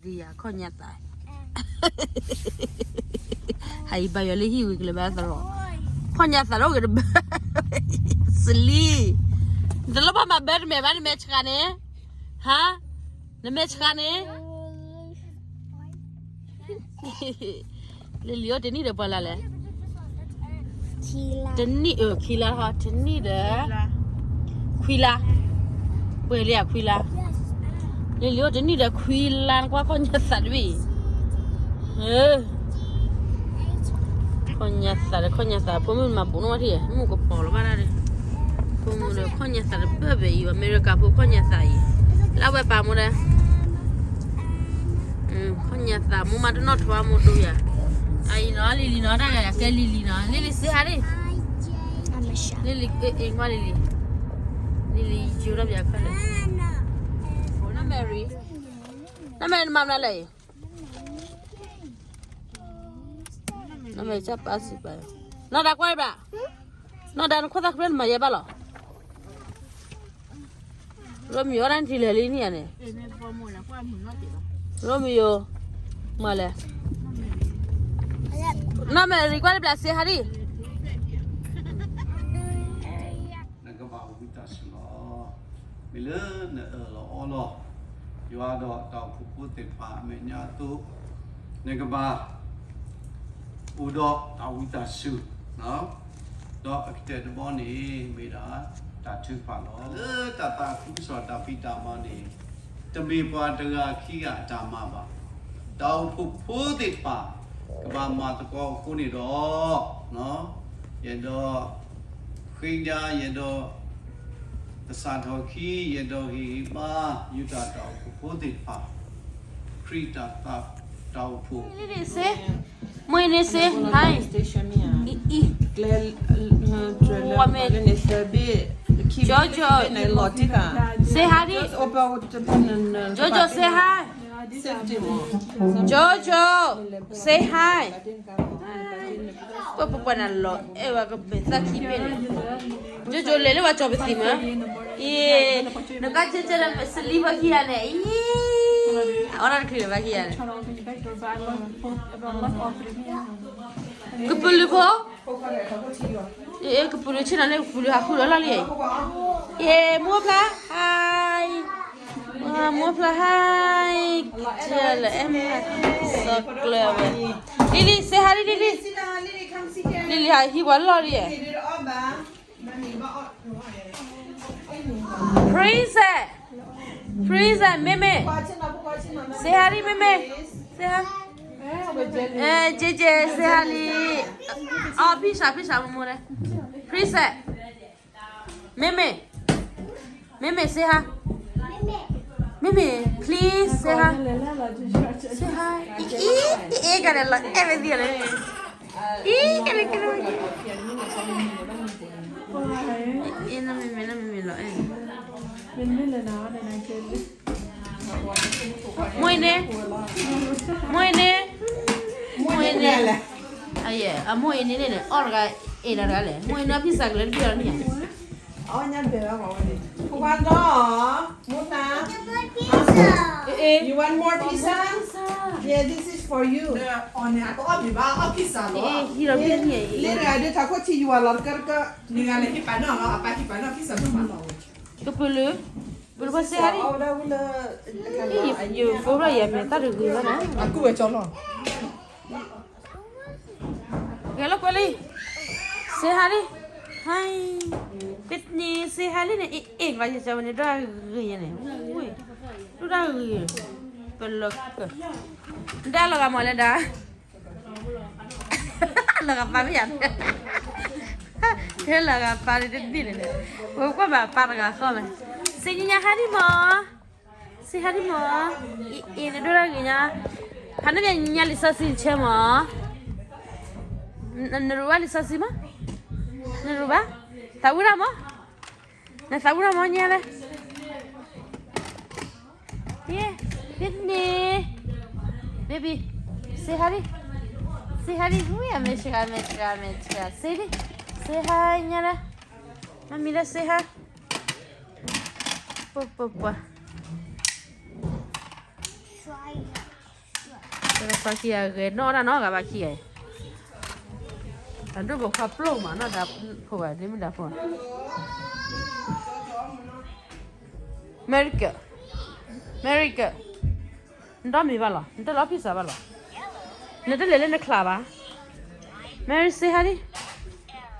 ဒ်ယၤခီၣ်ညါသး, ဟဲအံၤဘါယွၤလၢဟံၣ်ဝံၤကလဲၤဘါသရီ, ခီၣ်ညါသးဒီးဂ့ၤတဘၣ်, စလံ, နတလိၣ်ဘၣ်မၤဘၢတမဲာ်ဘၣ် နမဲာ်ဆှးန့ၣ်, ဟါ, နမဲာ်ဆှးန့ၣ် လံၤလံၤဧၢ တနံၣ်ဒီးပှၤလၢ်လဲၣ်, တနံၣ်အၢ ခံလါဟီ တနံၣ်ဒီး ခွံလါ, ပှဲၤလံဧါ ခွံလါ, လံၤလံၤဧၢ တနံၣ်ဒီးခွံလါ နကွၢ်ခီၣ်ညါသးတဘ့ၣ်အံၤ, ခီၣ်ညါသးဒီး ခီၣ်ညါသး ဖိမုၣ်မၤဘူးနီၣ်ဝဲထံၣ် မုၣ်ကပီၤလီၤဘၣ်ဒၣ်န့ၣ်, ဖိမုၣ်ဒီးခီၣ်ညါသးတဘၣ်ဘဲအံၤ အမဲရကၤဖိခီၣ်ညါသးအံၤ, လၢဝဲပာ်မိၢ်ဒီး ခီၣ်ညါသး မိၢ်မၤတနီၣ်ထွါမိၢ်ဒိယၤ, အအံၤနီၤ လံၤလံၤနီၤ တၢ်ဂၤယၤကဲလံၤလံၤနီၤ လံၤလံၤ say hi လံၤ, လံၤလံၤ အ့ၣ် ကွၢ်လံၤလံၤ, လံၤလံၤ ယိၤထီၣ်ပယၤခီၣ်လံၤ, နီၢ်မဲရံ, နီၢ်မဲရံ နမၤမနုၤလဲၣ်အံၤ, နီၢ်မဲရံ စၢ်ပၢ်စံးပၢ်, နီၢ်ဒါကွၢ်ဘၣ်, နီၢ်ဒါ နခိၣ်သၣ်ချၢနမၤယဲဘၣ်လီၤ ရိမံယိၤ အီၣ်တၢ်ထံလဲၤလံန့ၣ်န့ၣ်, ရိမံယိၤ, မၤလဲၣ်, နီၢ်မဲရံ ကွၢ်လံဘျး say hi ဒံး, နကဘၣ်ဝံသးစူၤလီၤ, မ့ၢ်လၢနအၢၣ်လီၤအီလီၤ, ယွၤဒီးတၢ်အိၣ်ဖှိၣ်ဖိသ့ၣ်တဖၣ်အမဲာ်ညါအသိး, နကဘၣ် အိၣ်ဒီးတၢ်ဝံသးစူၤ, ဒီးအကတၢၢ်တဘီန့ၣ် မ့ၢ်ဒၣ်တၢ်ထုကဖၣ်လီၤ. လၢတၢ်သးခုကစီၣ်တၢ်ဖံးတၢ်မၤန့ၣ် တမ့ၢ်ပှၤတဂၤခံဂၤအတၢ်မၤဘၣ်. တၢ်အိၣ်ဖှိၣ်ဖိသ့ၣ်တဖၣ် ကဘၣ်မၤသကိးအဃိန့ၣ်ဒီး ယအဲၣ်ဒိး ဃ့ညါ ယအဲၣ်ဒိး ကစးထီၣ်ခံ ယအဲၣ်ဒိးဟ့ၣ်ဂံၢ်ဘါ ယတၢ်တၢ်အိၣ်ဖှိၣ်ဖိသ့ၣ်တဖၣ် ခရံာ်တၢ်သးတၢ်အိၣ်ဖှိၣ် မွေးနေ့ say hi. အံၤ အံၤ ဝါမဲ Jojo, say hi ဒံး Jojo, say hi. Jojo, say hi. ပှၤပှၤပှၤနၤလီၤအဲၣ်ဝဲကမဲာ်သၣ်ခံဘ့ၣ်န့ၣ်, Jojo လဲၤလၢပှၤကၠီပသံးမး, အံၤ နကစၢ်ကၢ်လၢ စလံဖီခံဂၤန့ၣ် အံၤ အအီၣ်တၢ်တချုးလၢၤဘၣ်ခံဂၤန့ၣ်, ကပုာ်လုးဖိ, အ့ ကပုာ်လုးဆ့ၣ်နီၤန့ၣ် ကပုာ်လုးဟးဃုာ်ဒီးလီၢ်လံ, အ့ မိၢ်ဖျါ hi, မိၢ်ဖျါ hi, ကလၢအဲၣ်မး စီၤကျၢၤဝဲ, လံၤလံၤ say hi လံၤလံၤ, လံၤလံၤ ဟးဟံးပှၤလီၢ်လံ, Princess, Princess, မ့မ့ၢ်, say hi လံ မ့မ့ၢ်, say hi, အဲ J J, say hi လံ, အဖံၣ်စး ဖံၣ်စး မိၢ်မိၢ်န့ၣ်, Princess, မ့မ့ၢ်, မ့မ့ၢ် say hi, မ့မ့ၢ် please say hi, say hi, အံၤ အံၤ အံၤ ကန့ၣ်လီၤအဲၣ်ဝဲသ့ၣ်လီၤ, အံၤ ကန့ၣ် ကန့ၣ်, အံၤ နမ့မ့ၢ် နမ့မ့ၢ်လီၤအဲၣ် မိၢ်အံၤန့ၣ်, မိၢ်အံၤန့ၣ်, မိၢ်အံၤန့ၣ်, အယဲၢ် အမိၢ်အံၤန့ၣ်န့ၣ် အီၣ်တဂၤ အဲၣ်တဂၤလဲၣ်, မိၢ်အံၤန့ၣ် အဖံၣ်စးကလဲၤတဘ့ၣ်အီၤန့ၣ်ဧါ, အီၣ်ညါဘဲဘၣ် ပှၤဝဲန့ၣ် ပှၤဒီး မိၢ်ဖျါ, you want more pizza? Yeah, this is for you. အီၤန့ၣ် အကအီၣ်မ့ၤဘၣ် အီၣ် pizza လီၤ, လ့တဂၤဒ်ထးခိၣ်ထံ ယွၤလီၤတကၢတကၢ, နဂၤန့ၣ်ဟ့ၣ်ပာ်နီၣ်လီၤ အပၢ်ဟ့ၣ်ပာ်နီၣ် pizza တမၤလီၤဝဲ, ကပုာ်လုး, ပလုးဖိ say hi ဒံး, အံၤ ယဖိဘၣ်ယဲၢ်မ့ၢ်တၢ်တဂ့ၤဘၣ်န့ၣ်, အကူဝဲကၠီလီၤ, ဂဲၤလိာ်ကွဲလံ, say hi လံ, hi, ပန့ၣ် say hi လံန့ၣ်, အ့ၣ် အ့ၣ် ကဘၣ်ယဲၢ်ကၠီဝဲန့ၣ် ဒိၣ်ဂ့ၤယဲန့ၣ်, ဒိၣ်တၢ်ဂ့ၤ, ပလီၤကၢ်, ဒါလီၤဂာ်မးလဲၣ်ဒါ လီၤဂာ်ပၢ်မ့ၢ်ယၤ, ထဲလီၤဂာ်ပၢ်န့ၣ်တဒ်န့ၣ်, ပကွၢ်ဘၣ်ပၢ်တဂၤဃီလဲၣ်, စံညါ hi ဒံးမး, say hi ဒံးမး, အ့ၣ် နဒိၣ်တၢ်ဂ့ၤညါ, ဖးန့ၣ်ညါလံာ်စီဆှံတဆၢမး, နရူးဘၣ်လံာ်စီဆှံမး, နရူးဘၣ်, သးဝံၣ်တၢ်မး, နသးဝံၣ်တၢ်မးညါလဲၣ် Baby, baby, say hi ဒံး, say hi ဒံး, ဝံ အမဲာ်ဆှး အမဲာ်ဆှး အမဲာ်ဆှး, say ဒံး, say hi ညါလဲၣ်, မမီၤလဲၣ် say hi, ပှၤပှၤပှၤ, ပှၤခံဂၤဂဲၤနီၣ်တၢ်နီတဂၤဘၣ်ခံဂၤအံၤ, အဒိၣ်ပိာ်ခွါပျိၢ်မးနီၢ်ဒၣ်ဖိဘၣ် ဒ်မ့ၢ်ဒၣ်ဖိဘၣ်. America, America, နဒီမံၤဘၣ်လီၤ, နတၢ်လၢ office ဘၣ်လီၤ, နတလဲၤလၢနချးဘၣ်. Mary say hi ဒံ,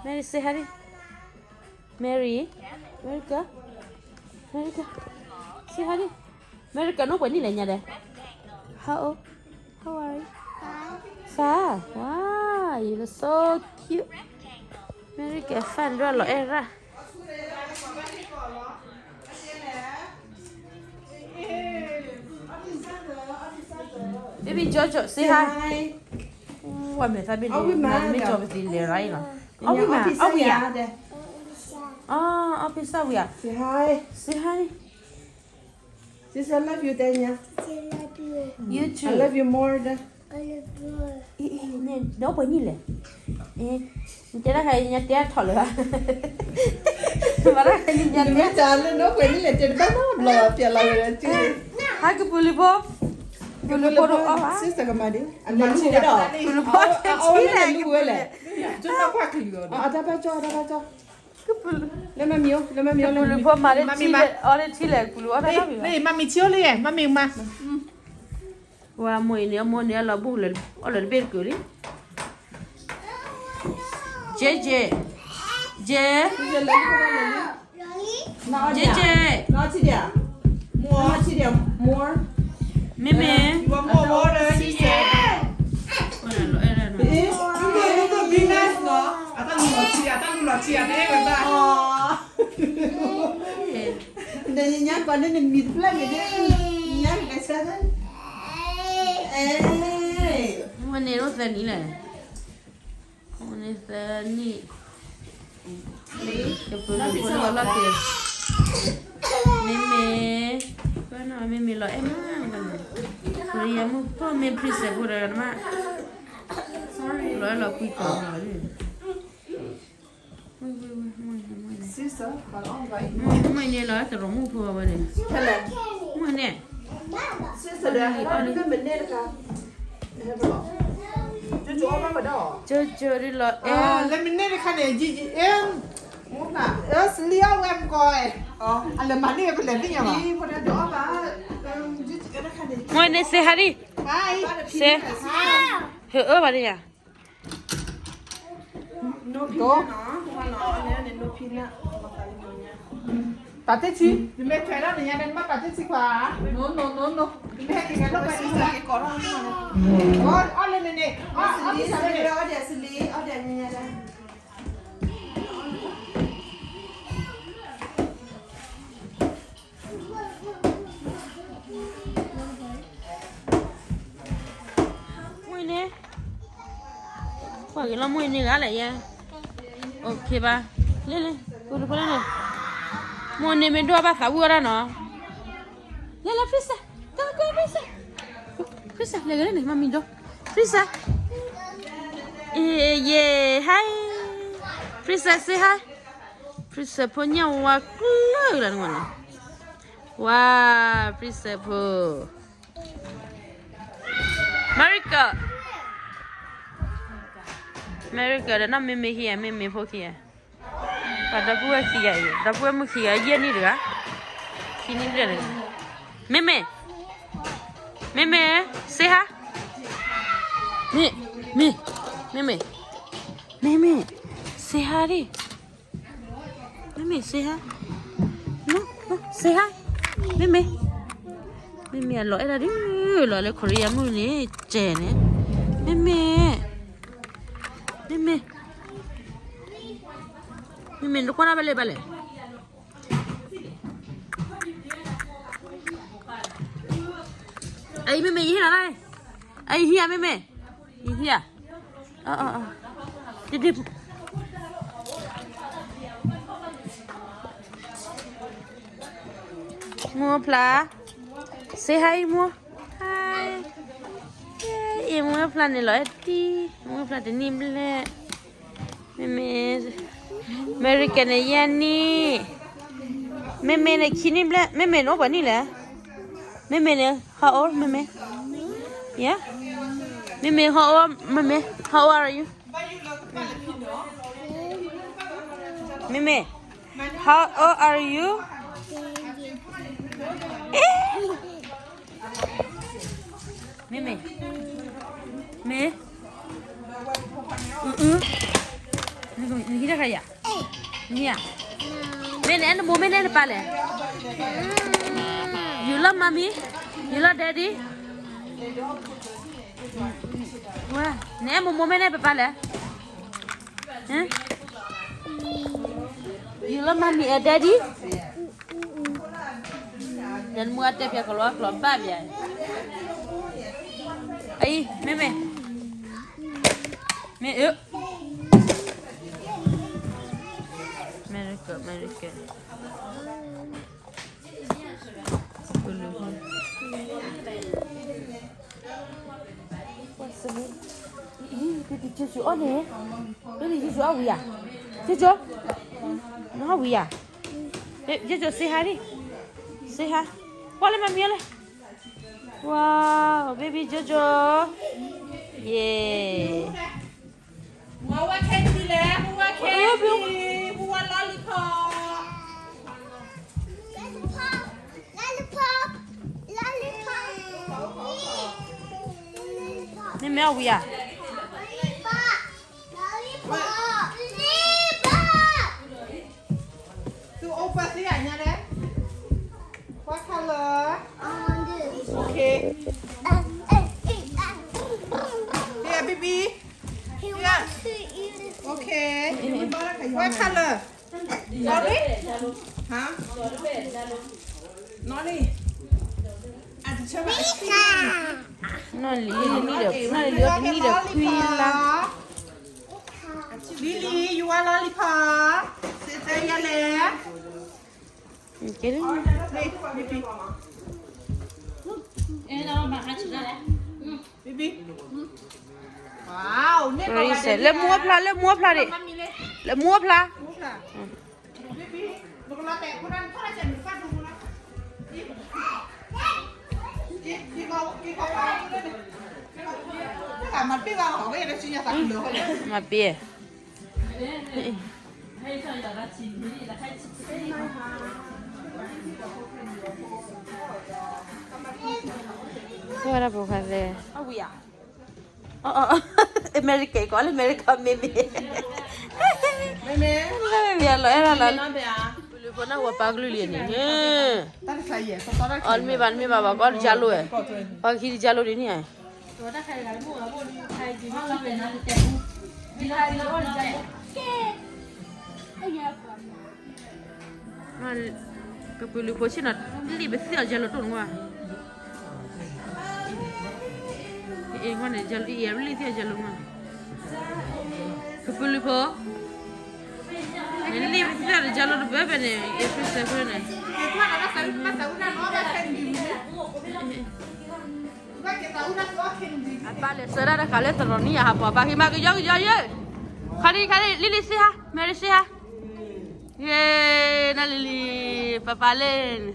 Mary say hi ဒံ. Mary, America, America, say hi ဒံ. America နီၢ်ပှဲၤနံၣ်လဲၣ်ညါဒဲး. How old? How are you? Five. Wow, you look so cute. America five ဒၣ်လီၤအဲၣ်ရၣ်. Baby Jojo, say hi. ဝဲမဲာ်သၣ်ဘ့ၣ်န့ၣ် မ့ၢ်ကၠီပသံလဲၤရၣ်အံၤလီၤ. အီၣ်ဝံၣ်မး, အီၣ်ဝံၣ်ဧါ. အီၣ်, အီၣ်ဖ့ၣ်စၢ်ဝံၤဧါ. Say hi. Say hi. Say I love you, Tanya. You too. I love you more. ဒီးပှဲၤနံၣ်လဲၣ်. နတဲတၢ်ခါအံၤ ညါတဲထီၣ်လၢၤဘၣ်. မၤတၢ်ခါအံၤ ညါတဲ, နတဲလၢနီၢ်ပှဲၤနံၣ်လဲၣ် တဲတဘၣ်နီတဘျီ ပျဲလီၤဝဲဒီး, ဟဲကပူၤလံၤဖိ, ပူၤလံၤဖိတအီၣ်ဘၣ်, ပူၤလံၤဖိတထံၣ်လဲၣ်, အတၢ်ဘၣ်ကၠီ, အတၢ်ဘၣ်ကၠီ, လၢမမံၤ, လၢမမံၤ, ပူၤလံၤဖိမၤလၢထံလဲၣ်, အီၣ်လၢထံလဲၣ်, ပူၤလံၤအီၣ်တၢ်ဘၣ်, မမံၤထံအိၣ်လံ, မမံၤမၤ ဝဲမိၢ်အံၤန့ၣ် အမိၢ်န့ၣ် အလီၤဘူၣ်လၢ အီၣ်လၢတဘ့ၣ်တကုာ်လံ. ကဲကဲ, ကဲ, ကဲကဲ, မ့မ့ၢ်, အတၢ်လူလီၤထံ, အတၢ်လူလီၤထံ, အတၢ်အဲၣ်ဝဲဘၣ် ဒီးညါကွၢ်န့ၣ်နမံၤတဖျၢၣ်န့ၣ်, ညါကဆၢ, မ့ၢ်န့ၣ်အိၣ်သၢနံၣ်လဲၣ်, မ့ၢ်န့ၣ်သၢနံၣ်, ကပူၤလီၤဖိလီၤက့ၤ, မ့မ့ၢ်, ပနီၢ်မ့မ့ၢ်လီၤအဲၣ်မး, ပယမုၢ်ဖိမ့ၢ် princess ဖိဒီးမး, လီၤအဲၣ်လီၤကွံကီးလီၤ. မ့ၢ်န့ၣ်လီၤ တရီးမုၣ်ဖိဝဲန့ၣ်, မ့ၢ်န့ၣ်, ကၠိကၠိဒ်လီၤအဲၣ်, လၢမ့ၢ်န့ၣ်တခါန့ၣ်, စလံအီၣ်ဝဲမကီး, အလဲၤမၤန့ၢ်ပလဲၤသ့ၣ်ညါဘၣ်, မ့ၢ်န့ၣ် say hi ဒံ, say, ဟဲအၢဘၣ်ဒံယၤ. ပာ်တ့ၢ်ဆံ, နမ့ၢ်ထွဲလီၤနညါန့ၣ် နဘၣ်ပာ်တ့ၢ်ဆံခွါ, နမ့ၢ်ဟဲက့ၤကဲထီၣ်ပှၤ, အီၣ်လၢန့ၣ်န့ၣ်, အီၣ်လၢန့ၣ်န့ၣ်. မ့ၢ်န့ၣ်, ပှၤက့ၤလီၤ မ့ၢ်န့ၣ်ဂၤလဲၣ်ယဲ, okay ဘၣ်, လ့လ့, ပူၤလံၤဖိလ့န့ၣ်, မ့ၢ်န့ၣ်မ့ၢ်ဒိၣ်ဘၣ်သးဝံၣ်အီၣ်တၢ်နီၤ, လ့လ့ princess, ကက princess, princess လဲၤဂ့ၤလၢန့ၣ် မၤမံၤဒိၣ်, princess, ယဲ, hi, princess say hi, princess ဖိညၣ်ဝါကျၢၢ်လၢနဝဲန့ၣ်, ဝါ, princess ဖိ America, America ဒီးနီၢ်မ့မ့ၢ်ခံဂၤ, မ့မ့ၢ်ဖိခံဂၤ, ပှၤဒီပုၢ်ဝဲၢ်ခံဂၤအံၤ, ဒီပုၢ်ဝဲၢ်မုၣ်ခံဂၤ, ယဲၢ်နံၣ်တဂၤ, ခံနံၣ်တဂၤ, မ့မ့ၢ်, မ့မ့ၢ်, say hi, မ့မ့ၢ်, မ့မ့ၢ်, မ့မ့ၢ်, say hi ဒံး မ့မ့ၢ် say hi, say hi, မ့မ့ၢ်, မ့မ့ၢ်အလီၤအဲၣ်ဒၣ်ဒုး, လီၤလၢ Korea မုၢ်န့ၣ် ကဲန့ၣ်, မ့မ့ၢ်, မ့မ့ၢ်, မ့မ့ၢ် နကွၢ်ဒၣ်ဘၣ်လဲၣ်ဘၣ်လဲၣ်, အံၤ မ့မ့ၢ် ယဟ့ၣ်လီၤ, အံၤ ဟံးဧါ မ့မ့ၢ်, ယဟံးဧါ, တဒ့ မိၢ်ဖျါ, say hi မိၢ်, hi, အံၤ မိၢ်ဖျါန့ၣ်လီၤအဲၣ်တံၢ်, မိၢ်ဖျါတနံၣ်ဘျဲၣ်, မ့မ့ၢ်, America န့ၣ် ယဲၢ်နံၣ်, မ့မ့ၢ်န့ၣ် ခံနံၣ်ဘျဲၣ်, မ့မ့ၢ်န့ၣ် အိၣ်ပှဲၤနံၣ်လဲၣ်, မ့မ့ၢ်န့ၣ် how old မ့မ့ၢ်, Yeah? Mimi, how old, Mimi, how old are you? Mimi, how old are you? Eh? Mimi. Mimi. Mm-mm. Nihira kaya. Nia. Mimi, and mommy, and pale. You love mommy? You love daddy? Wa, ne mo mo mene papa le. Hein? You love mommy and daddy? Then mua te pia kolo kolo ba bia. Ai, meme. Me, eh. America, America. Baby, Jesu, oh, ne? Baby, Jesu, ah, we are. Jesu? No, we are. Jesu, say hi. Say hi. Wale, mami, wale. Wow, baby Jojo. Yeah. Who want candy le? Who want candy? Who want lollipop? Lollipop, lollipop, lollipop. Mimi, we are. Lollipop, lollipop, lollipop. Tu opa si anya de. What color? I want this. Okay. Here, baby. He wants to eat it. Okay. What color? Sorry? Huh? Noni. Lisa. Noni, Lily, Lily, Lily, Lily, Lily. Lily, you want lollipop? Sit there, yale. Okay. Baby. Wow, လၢမူအဖျါ, လၢမူအဖျါဒံး, လၢမူအဖျါ. Mapie. What up, brother? America, call America, mimi. Mimi, mimi, alo, ela la. Pulu pona wa paglu liani. Al mi ban mi baba, call jalo eh. Pagi jalo dini eh. Kepulu po si na, lili besi aja lo tu nwa. Eh, nwa ne jalo, iya, lili si aja lo nwa. Kepulu po. Lili besi aja lo tu bebe ne, eh, besi aja lo ne. Apa le sera da kale teroni ya hapo apa hima ke jog jog ye. Kali kali lili si ha, meri si ha. Ye, na lili papa len.